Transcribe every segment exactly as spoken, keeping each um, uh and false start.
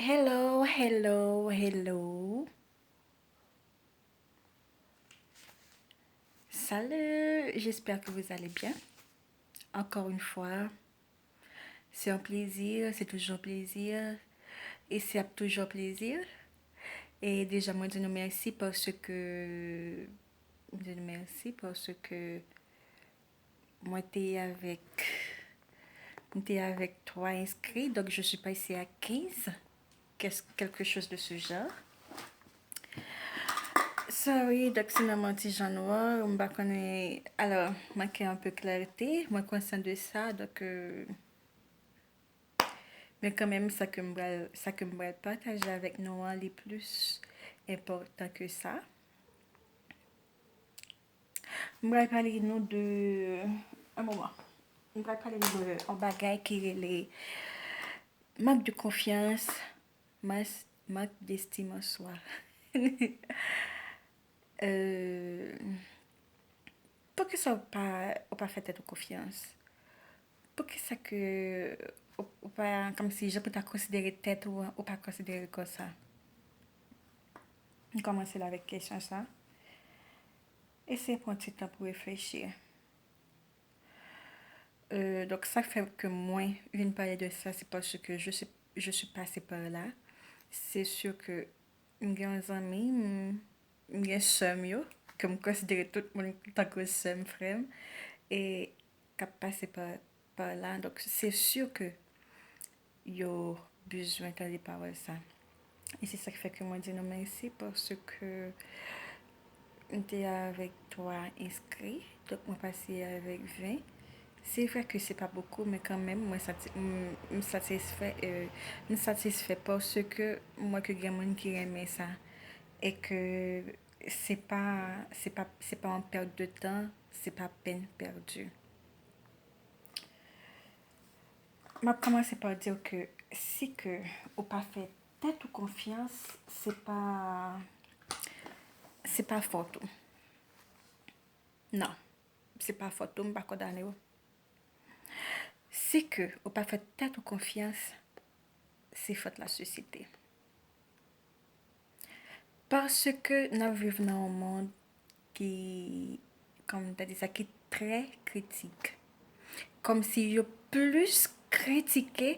Hello, hello, hello. Salut, j'espère que vous allez bien. Encore une fois, c'est un plaisir, c'est toujours un plaisir, et c'est toujours un plaisir. E deja, mwen di nou mèsi paske, mwen di nou mèsi paske mwen te avèk, mwen te avèk twa enskri, donc je suis passée à quinze, qu'est-ce- quelque chose de ce genre. Sorry, donc si mwen yon ti jan nwa, m pa konnen, alors, manke un peu clarté, mwen conscient de ça, donc, euh, men kanmenm, sa ke m pral, sa ke m pral pataje avèk nou an, li plis enpòtan ke sa. M pral pale nou de, un moment. M pral pale nou de yon bagay ki rele manque de confiance, mas-, manque d'estime en soi. Euh, poukisa ou pa, ou pa fè tèt ou konfyans? Poukisa ke ou, ou pa, kòmsi, jan pou ta konsidere tèt ou an, ou pa konsidere l konsa? M kòmanse la avèk kesyon sa. Eseye pran ti tan pou reflechi. Euh, donk, sa k fè ke mwen vin pale de sa, se paske je suis, je suis passée par là. Se si ke m gen yon zanmi, m, m gen sè m yo, ke m konsidere tout moun tankou sè m, frè m, e k ap pase pa, pa la. Donk, se si ke yo bezwen tande pawòl sa. E se sa k fè ke mwen di nou mèsi, paske m te avèk twa enskri, donk mwen pase avèk ven. Se vre ke se pa bokou, men kanmenm, mwen sati-, m, m satisfè, euh, m satisfè paske m wè ke gen moun ki renmen sa. E ke se pa, se pa, se pa yon pèt de tan, se pa pèn pèdi. M ap kòmanse pa di w ke si ke ou pa fè tèt ou konfyans, se pa, se pa fòt ou. Non, se pa fòt ou, m pa kondane w. Si ke ou pa fè tèt ou konfyans, se fòt lasosyete. Paske n ap viv nan yon mond ki, kòman ta di sa, ki trè kritik. Kòmsi yo plis kritike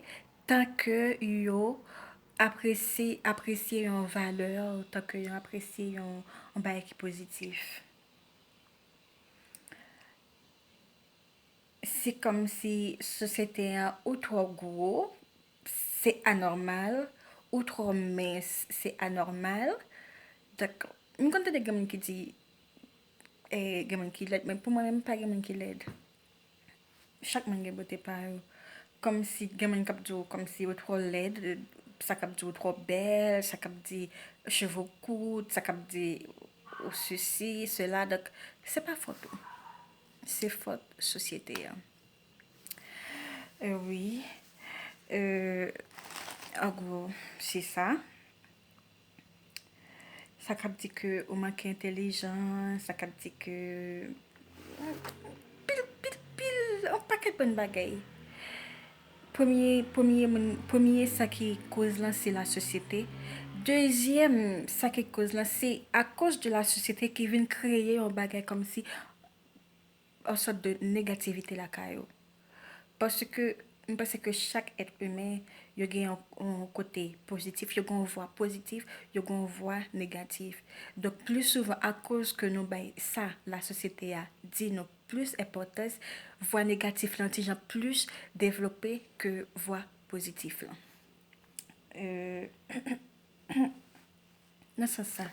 tan ke yo apresye, apresye yon valè, tan ke yo apresye yon, yon bagay ki pozitif. Se kòmsi sosyete an ou twò gwo, se anòmal, ou twò mens, se anòmal. Donk, m konn tande gen moun ki di, eh, gen moun ki lèd, men pou mwen menm, pa gen moun ki lèd. Chak moun gen bote pa yo. Kòmsi gen moun k ap di w kòmsi ou twò lèd, sa k ap di ou twò bèl, sa k ap di cheve w kout, sa k ap di ou sesi, sela. Donk, se pa fòt ou. Se fòt sosyete an. Euh, wi. Euh, an gwo, se sa. Sa k ap di ke ou manke entèlijan, sa k ap di ke pil, pil, pil, yon pakèt bann bagay. Premye, premye moun, premye sa ki koz lan, se lasosyete. Dezyèm, sa ki koz lan, se akoz de lasosyete ki vin kreye yon bagay kòmsi yon sòt de negativite lakay ou. Paske m panse ke chak èt imen, yo gen yon, yon kote pozitif, yo gen yon vwa pozitif, yo gen yon vwa negatif. Donk, pli souvan, akoz ke nou bay sa lasosyete a di nou plis enpòtans, vwa negatif lan ti jan plis devlope ke vwa pozitif lan. Euh, nan sans sa,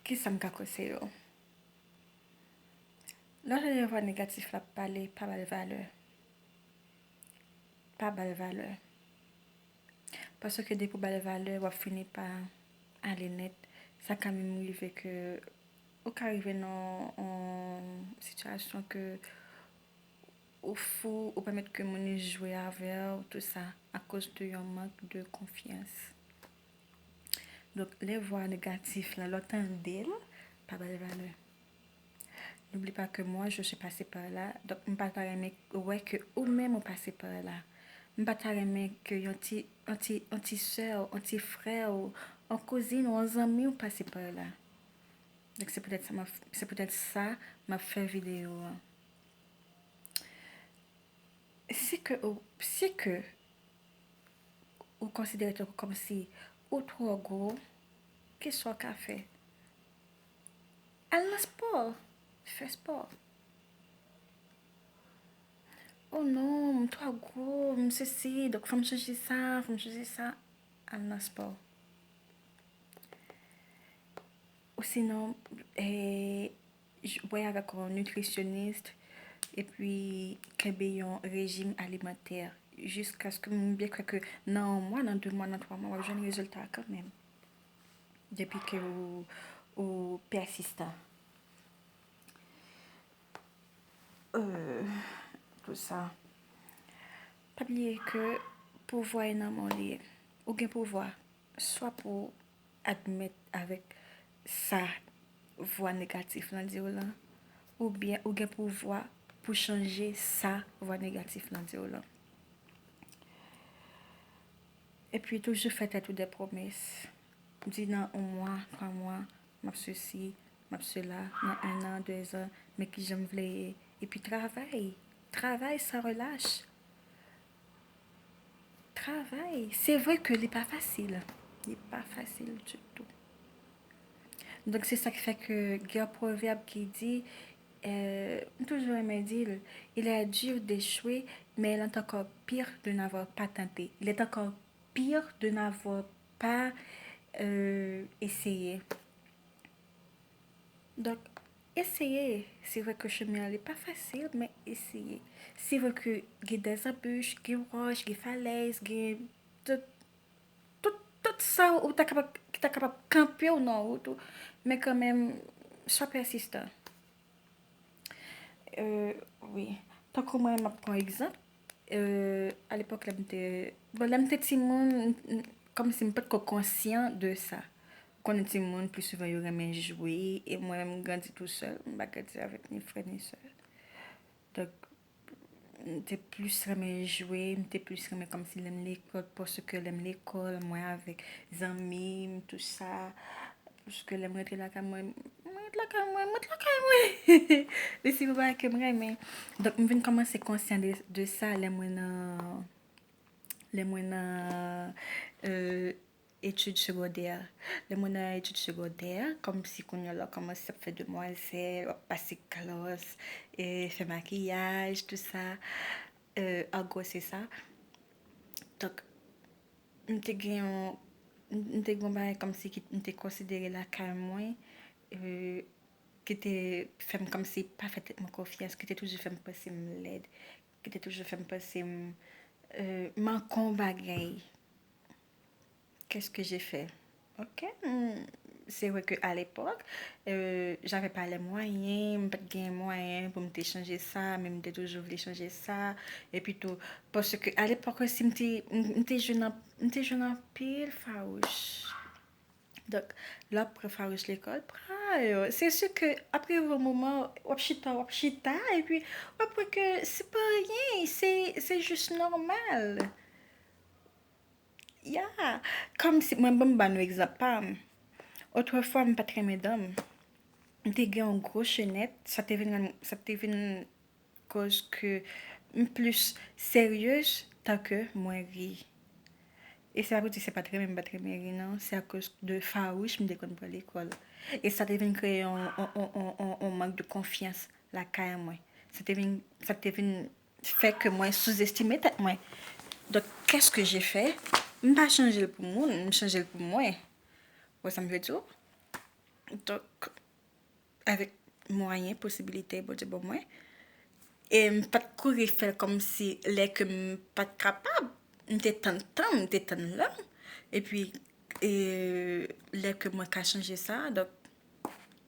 kisa m ka konseye w? Lè w tande vwa negatif la ap pale, pa ba l valè. Pa ba l valè. Paske depi w ba l valè, w ap fini pa ale nèt. Sa ka menm rive ke ou ka rive nan yon sitiyasyon ke ou fou, ou pèmèt ke moun yo jwe avè w, tou sa, akoz de yon mank de konfyans. Donk, lè vwa negatif lan, lè w tande l, pa ba l valè. N'oublie pas que moi, je suis passée par là. Donk, m pa ta renmen wè ke ou menm ou pase pa la. M pa ta renmen ke yon ti, yon ti, yon ti sè w, yon ti frè w, yon kouzin w, yon zanmi w pase pa la. Donk, se poutèt sa m ap, se poutèt sa m ap fè videyo a. Si ke ou, si ke ou konsidere tèt ou kòmsi ou twò gwo, kisa w ka fè? Al nan spò. Fè spò. Oh non, m twò gwo, m sesi, donk fò m chanje sa, fò m chanje sa. Al nan spò. Ou sinon, eh, j-, wè avèk yon nitrisyonis, epi kenbe yon rejim alimantè jiskaske m byen kwè ke nan yon mwa, nan de mwa, nan twa mwa, w ap jwenn rezilta kanmenm. Depi ke ou, ou pèsistan. Euh, tout sa. Pa bliye ke pouvwa e nan men w li ye. Ou gen pouvwa swa pou admèt avèk sa vwa negatif lan di w lan, oubyen ou gen pouvwa pou chanje sa vwa negatif lan di w lan. Epi toujou fè tèt ou de pwomès. Di nan yon mwa, twa mwa, m ap sesi, m ap sela, nan en an, de zan, men kijan m vle ye. Epi travay. Travay san relach. Travay. Se vre ke li pa fasil. Li pa fasil ditou. Donk, se sa ki fè ke gen yon pwovèb ki di, euh, m toujou renmen di l, il est dur d'échouer, mais il est encore pire de n'avoir pas tenté. Il est encore pire de n'avoir pas, euh, essayé. Donk, eseye. Se vre ke chemen an li pa fasil, men eseye. Se vre ke gen dèzanbich, gen wòch, gen falèz, gen tout, tout, tout sa ou ta kapab, ki ta kapab kanpe w nan wout ou. Men kanmenm, swa pèsistan. Euh, wi. Tankou mwen, m ap pran egzanp. Euh, alepòk, lè m te, bon, lè m te timoun, m, m, kòmsi m pa t ko konsyan de sa. Ou konnen timoun, pli souvan, yo renmen jwe, e mwen menm, m grandi tousèl, m pa grandi avèk ni frè ni sè. Donk, m te plis renmen jwe, m te plis renmen kòmsi lè m lekòl, paske lè m lekòl, mwen avèk zanmi m, tou sa, paske lè m rantre lakay mwen, mwen ret lakay mwen, mwen ret lakay mwen. Li se yon bagay ke m renmen. Donk, m vin kòmanse konsyan de, de sa lè mwen nan, lè mwen nan, euh, etid segondè. Lè mwen nan etid segondè, kòmsi kounye a la w kòmanse ap fè demwazèl, w ap pase glòs, e, fè makiyaj, tou sa. Euh, an gwo, se sa. Donk, m te gen yon, m te gen yon bagay kòmsi ki m te konsidere lakay mwen, euh, ki te fè m kòmsi pa fè tèt mwen konfyans, ki te toujou fè m panse m lèd, ki te toujou fè m panse m, euh, manke yon bagay. Qu'est-ce que j'ai fait? Ok, hmm, se vre ke alepòk, euh, j'avais pas les moyens, m pa t gen mwayen pou m te chanje sa, men m te toujou vle chanje sa. Epi tou, paske alepòk osi, m te, m, m te jwenn an, m te jwenn anpil fawouch. Donk, lè w ap pran fawouch lekòl, pran yo. Se si ke ap rive yon moman, w ap chita, w ap chita, epi w ap wè ke se pa anyen, se, se jis nòmal. Ya, kòmsi, mwen, ban m ba nou egzanp pa m. Otrefwa, m pa t renmen dan m. M te gen yon gwo chenèt, sa te vin rann, sa te vin koz ke m plis seryez tan ke mwen ri. E se pa pou di se pa t renmen, m pa t renmen ri, non. Se akoz de fawouch m te konn pran lekòl. E sa te vin kreye yon, yon, yon, yon, yon, yon mank de konfyans lakay mwen. Sa te vin, sa te vin fè ke mwen souzestime tèt mwen. Donk, qu'est-ce que j'ai fait? M pa chanje l pou moun, m chanje l pou mwen. Ou wè sa m vle di w? Donk, avèk mwayen, posibilite Bondye ban mwen, e m pa t kouri fè l kòmsi lè ke m pa t kapab, m te tann tan m, m te tann lè m. Epi, e, lè ke mwen ka chanje sa, donk,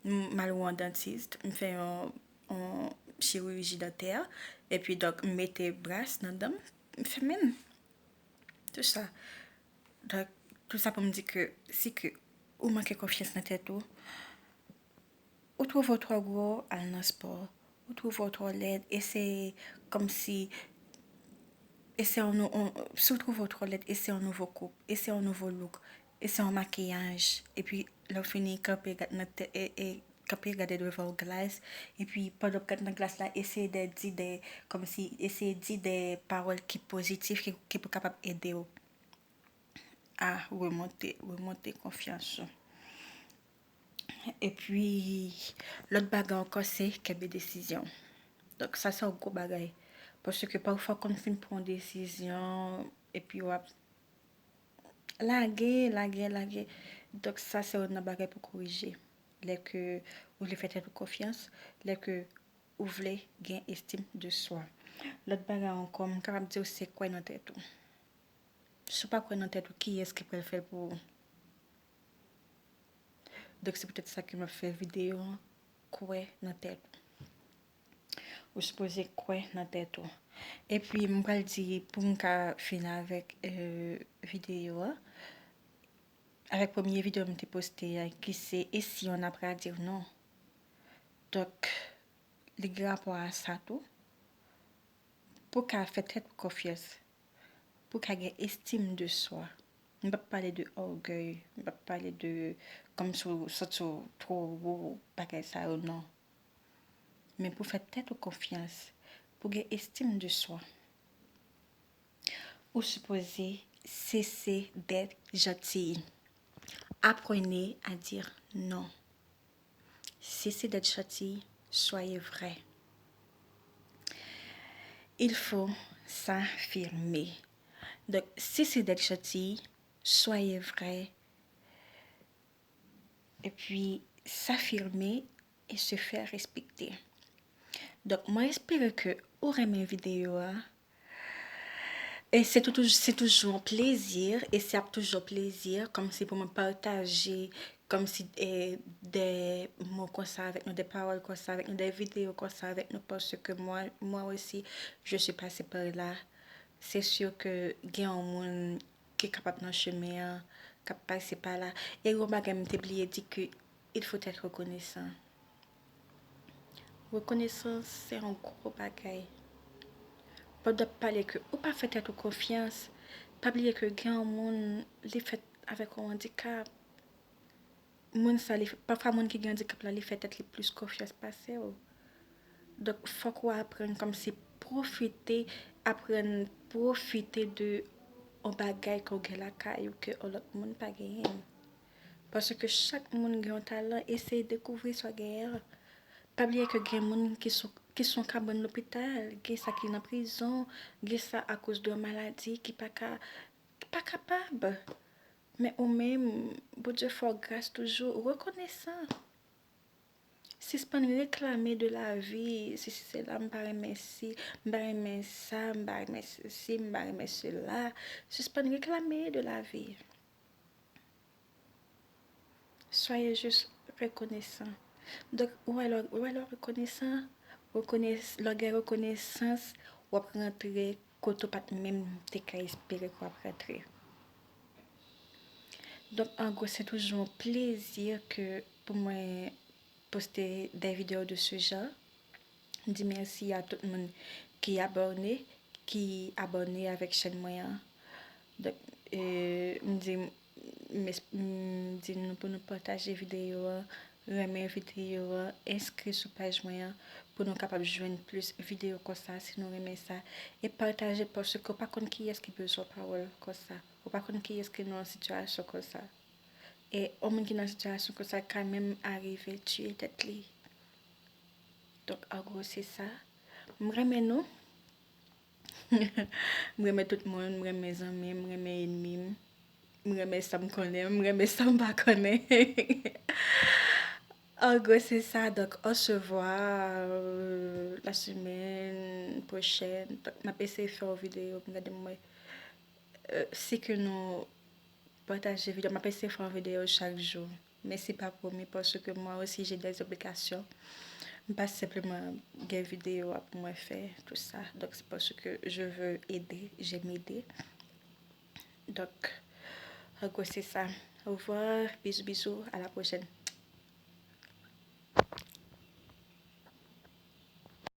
m, m al wè yon dantis, m fè yon, yon chiriji dantè, epi donk, m mete bras nan dan m, m fèmen l. Tou sa. Donk, tou sa pou m di ke si ke ou manke konfyans nan tèt ou, ou twouve w twò gwo, al nan spò. Ou twouve w twò lèd, eseye kòmsi Eseye yon nou-, on, si w twouve w twò lèd, eseye yon nouvo koup, eseye yon nouvo look, eseye yon makiyaj. Epi, lè w fini, kanpe gad nan tè-, e, e, kanpe gade devan yon glas. Epi, pandan w ap gad nan glas la, eseye de di de, kòmsi, eseye di de pawòl ki pozitif, ki, ki pou kapab ede w a remonte, remonte konfyans ou. Epi, lòt bagay ankò, se kenbe desizyon. Donk, sa se yon gwo bagay. Paske pafwa, w konn fin pran yon desizyon, epi w ap lage, lage, lage. Donk, sa se youn nan bagay pou korije. Lè ke ou vle fè tèt ou konfyans, lè ke ou vle gen estim de swa. Lòt bagay ankò, m kapab di w se kwè nan tèt ou. Si w pa kwè nan tèt ou, kiyès ki pral fè l pou ou? Donk, se poutèt sa ke m ap fè videyo an, kwè nan tèt ou. Ou sipoze kwè nan tèt ou. Epi, m pral di, pou m ka fini avèk, euh, videyo a, avèk premye videyo m te poste a, ki se E si on apprend à dire non. Donk, li gen rapò a sa tou. Pou w ka fè tèt ou konfyans, pou w ka gen estim de swa. M p ap pale de ògèy, m p ap pale de kòmsi w santi w twò wo, bagay sa yo, non. Men pou w fè tèt ou konfyans, pou w gen estim de swa, ou sipoze cesser d'être gentil. Apprenez à dire non. Cessez d'être gentil, soyez vrai. Il faut s'affirmer. Donk, cessez d'être gentil, soyez vrai. Epi, s'affirmer et se faire respecter. Donk, mwen espere ke ou renmen videyo a. E se tou-, se toujou yon plezi, e se ap toujou yon plezi, kòmsi pou mwen pataje, kòmsi, eh, de mo konsa avèk nou, de pawòl konsa avèk nou, de videyo konsa avèk nou, paske mwen, mwen osi, je suis passée par là. Se si ke gen yon moun ki kapab nan chemen an, k ap pase pa la. E yon bagay m te bliye di ke il faut être reconnaissant. Rekonesans se yon gwo bagay. Pandan w ap pale ke ou pa fè tèt ou konfyans, pa bliye ke gen yon moun, li fèt avèk yon andikap. Moun sa, li, pafwa moun ki gen andikap la, li fè tèt li plis konfyans pase w. Donk, fòk ou aprann kòmsi pwofite, aprann pwofite de yon bagay ke w gen lakay ou ke yon lòt moun pa genyen. Paske chak moun gen yon talan, eseye dekouvri sa w genyen an. Pa bliye ke gen moun ki sou, ki sou yon kabann lopital, gen sa ki nan prizon, gen sa akoz de yon maladi ki pa ka, ki pa kapab. Men ou menm, Bondye fè w gras toujou, rekonesan. Sispann reklame de lavi, sesi sela, m pa renmen si, m pa renmen sa, m pa renmen sesi, m pa renmen sela. Sispann reklame de lavi. Soyez juste reconnaissant. Donk, ou wè lè, ou wè lè w rekonesan, rekones-, lè w gen rekonesans, w ap rantre kote w pa t menm te ka espere ke w ap rantre. Donk, an gwo, se toujou yon plezi ke pou mwen poste de videyo de ce genre. M di mèsi a tout moun ki abòne, ki abòne avèk chèn mwen an. Donk, euh, m di, m es-, m di nou pou nou pataje videyo an, renmen videyo an, enskri sou paj mwen an, pou nou kapab jwenn plis videyo konsa, si nou renmen sa. E pataje, paske w pa konn kiyès ki bezwen pawòl konsa. Ou pa konn kiyès ki nan yon sitiyasyon konsa. E yon moun ki nan sitiyasyon konsa ka menm arive tiye tèt li. Donk, an gwo, se sa. M renmen nou. M renmen tout moun, m renmen zanmi m, m renmen ènmi m. M renmen sa m konnen, m renmen sa m pa konnen. An gwo, se sa. Donk, on se voit, euh, la semaine prochaine. Donk, m ap eseye fè yon videyo, m gade m wè, euh, si ke nou pataje videyo. M ap eseye fè yon videyo chak jou. Men se pa pwomi, paske mwen osi, j'ai des obligations. M pa senpleman gen videyo a pou mwen fè, tout sa. Donk, se paske je veux aider, j'aime aider. Donk, an gwo, se sa. Au revoir, bisous, bisous, à la prochaine.